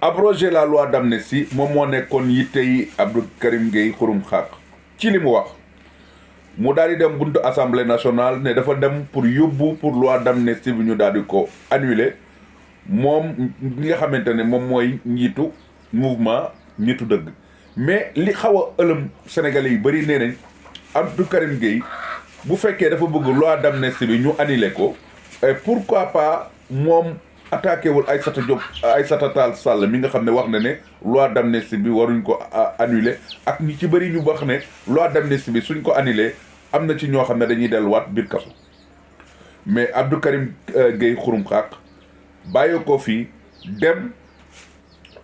abroger la loi d'amnistie moom moo nekkoon yittey Abdou Karim Gueye Xurum Xaq ci li mu wax mu daal di dem buntu assemblée nationale ne dafa dem pour yóbbu pour loi d'amnistie bi ñu daal di ko annuler moom ñi nga xamante ne moom mooy njiitu mouvement nitu dëgg. mais li xaw a ëlëm sénégalais yi bëri nee nañ Abdou Karim Gueye bu fekkee dafa bëgg loi d'amnistie bi ñu annuler ko pourquoi pas moom attaqué wul Aïssata Tall Sall mi nga xam ne wax na ne loi d'amnistie bi waruñ ko annuler ak ñi ci bëri ñu wax ne loi d'amnistie bi suñ ko annuler am na ci ñoo xam ne dañuy delluwaat biir kaso mais Abdou Karim Gueye Xurum Xaq bàyyi ko fii dem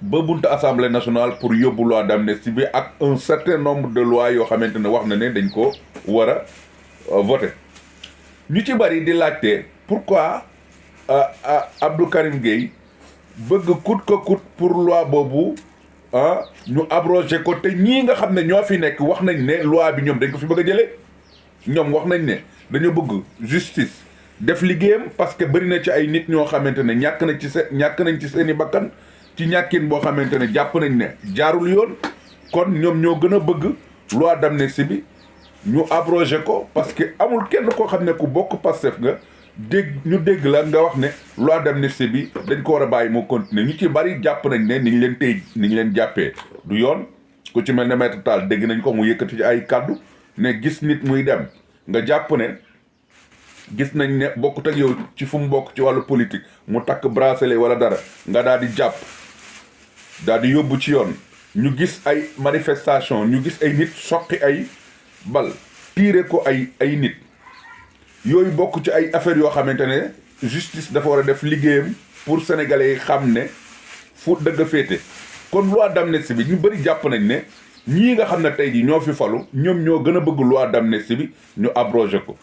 ba buntu assemblée nationale pour yóbbu loi d'amnistie bi ak un certain nombre de lois yoo xamante ne wax na ne dañ ko war a voter ñu ci bëri di laajte pourquoi Abdou Karim Gueye bëgg coûte que coûte pour loi boobu ñu abroger ko te ñii nga xam ne ñoo fi nekk wax nañ ne loi bi ñoom dañ ko fi bëgg a jëlee ñoom wax nañ ne dañoo bëgg justice def liggéeyam parce que bëri na ci ay nit ñoo xamante ne ñàkk nañ ci seen i bakkan ci ñàkkin boo xamante ne jàpp nañ ne jaarul yoon kon ñoom ñoo gën a bëgg loi d'amnistie bi ñu abroger ko parce que amul kenn koo xam ne ku bokk Pastef nga dégg la nga wax ne loi d'amnistie bi dañ ko war a bàyyi moo continuer ñu ci bari jàpp nañ ne ni ñu leen jàppee du yoon ku ci mel ne Maître Tall dégg nañ ko mu yëkkati ci ay kàddu ne gis nit muy dem nga jàpp ne gis nañ ne bokkut ak yow ci fu mu bokk ci wàllu politique mu takk bracelet wala dara nga daal di jàpp daal di yóbbu ci yoon ñu gis ay manifestation ñu gis ay nit soqi ay bal tiire ko ay nit yooyu bokk ci ay affaires yoo xamante ne justice dafa war a def liggéeyam pour sénégalais yi xam ne fu dëgg féete kon loi d'amnistie bi ñu bëri jàpp nañ ne ñii nga xam ne tey ji ñoo fi falu ñoom ñoo gën a bëgg loi d'amnistie bi ñu abroger ko